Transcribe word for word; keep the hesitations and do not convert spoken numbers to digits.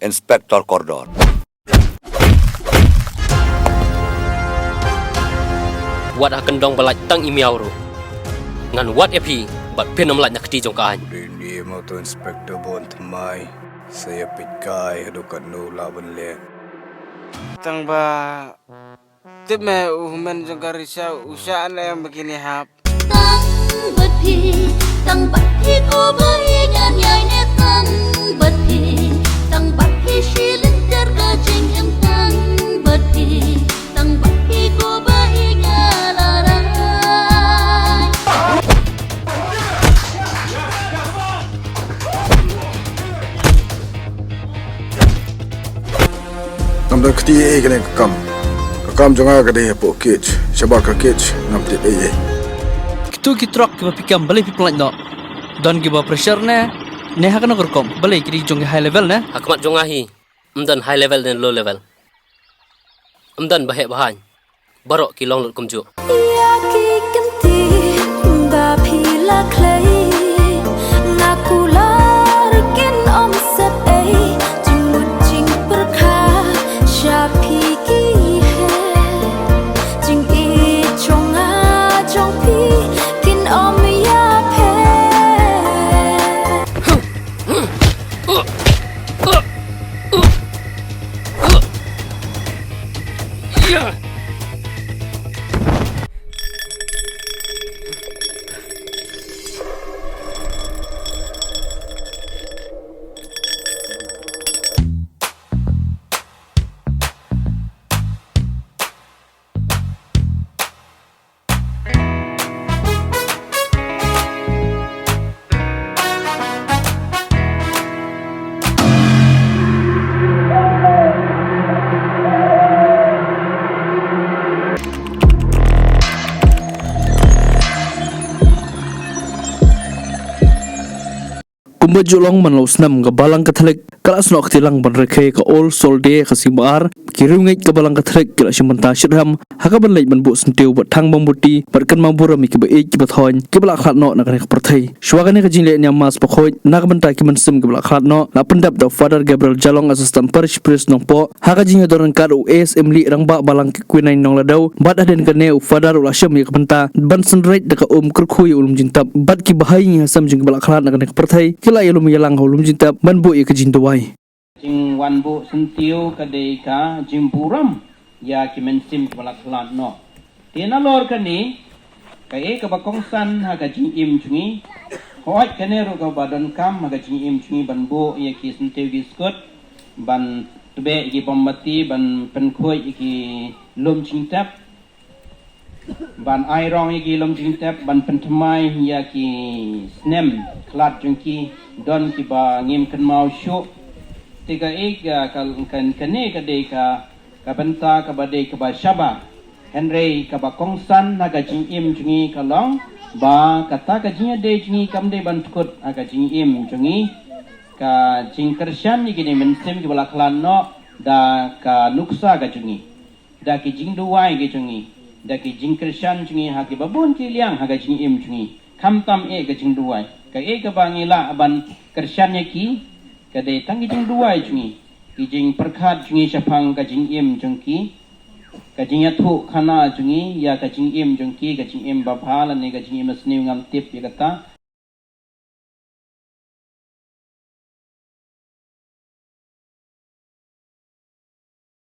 Inspector Kordor. Wat ha kyndong ba lait tang i miaw ruh. Ngan wad ïa phi bad phin ym lait na kti jong ka aiñ. Dei ne mo to Inspector Bun Thymmai. Sa ïa peit kai haduh katno lah ban leh. Tang ba tip me u hynmen jong ka Risha u shah ne em ba kine hap. Tang bad phi, tang bad phi ko ba ïeit ngan ïai ne tang bad phi, tang bad phi shi lynter ka jingim tang bad phi, tang bad phi ko ba ïeit ngan la rai. Ngam don kti ei kane ka kam. Ka kam jong nga ka dei hapoh cage. Shabar ka cage ngam tip ei ei. Kitu ki truck kiba phi kem balei phi pynlait noh? Don kiba pressure ne? Ne ha kano ka rukom? Balei ki dei jong ki high level ne? Ha khmat jong nga hi. Ym don high level ne low level. Ym don ba heh ba haiñ. Baroh ki long lut kumjuh. Ïa ki kynti ba phi la khlei, nga kular kin ym sep ei, jingmut jingpyrkhat sha phi ki heh, jingïeit jong nga jong phi kin ym ïapher. Kumba ju long man la u snem ka Balang Katholik ka la snoh kti lang ban rakhe ka All Souls Day ka sngi ba ar. Ki riewngeit ka Balang Katholik ki la shim bynta shitrhem ha ka ban leit ban buh syntiew bad thang mombati bad kynmaw burom ïa kiba ïeit kiba thoiñ kiba la khlad noh na kane ka pyrthei. Shuwa kane ka jingleh niam Mass bakhuid na ka bynta ki mynsiem kiba la khlad noh la pyndep da u Father Gabriel Jalong, Assistant Parish Priest Nongpoh. Ha ka jingïadon ryngkat u A S Mlih, Rangbah Balang ki Quinine Nongladew bad hadien kane u Father u la shem ïa ka bynta ban synreit da ka um kyrkhu ïa u lum jingtep bad ki bahaiing hasem jong kiba la khlad na kane ka pyrthei ki la ïalum ïalang ha u lum jingtep ban buh ïa ka jingduwai. Jingwan buh syntiew ka dei ka jingburom ïa ki mynsiem kiba la khlad noh. Te nalor kane kaei kaba kongsan ha ka jingim jong ngi? Hooid, kane ruh kaba donkam ha ka jingim jong ngi ban buh ïa ki syntiew ki skud ban tbeh ïa ki mombati ban pynkhuid ïa ki lum jingtep, ban ai rong ïa ki lum jingtep, ban pynthymmai ïa ki snem khlad jong ki, don kiba ngim kynmaw shuh. Te kaei ka, ka, ka, kane ka dei ka, ka bynta kaba dei kaba shabar. Hynrei kaba kongsan ha ka jingim jong ngi ka long ba kata ka jingïadei jong ngi kam dei ban dkut ha ka jingim jong ngi. Ka jingkyrshan ïa kine mynsiem kiba la khlad noh da ka nuksa ka jong ngi, da ki jingduwai ki jong ngi, da ki jingkyrshan jong ngi ha kiba bun ki liang ha ka jingim jong ngi, khamtam eh ka jingduwai. Kaei kaba ngi lah ban kyrshan ïa ki ka dei tang ki jingduwai jong ngi, ki jingpyrkhat jong ngi shaphang ka jingim jong ki, ka jingïathuhkhana jong ngi ïa ka jingim jong ki, ka jingim babha lane ka jingim basniew ngam tip ïa kata.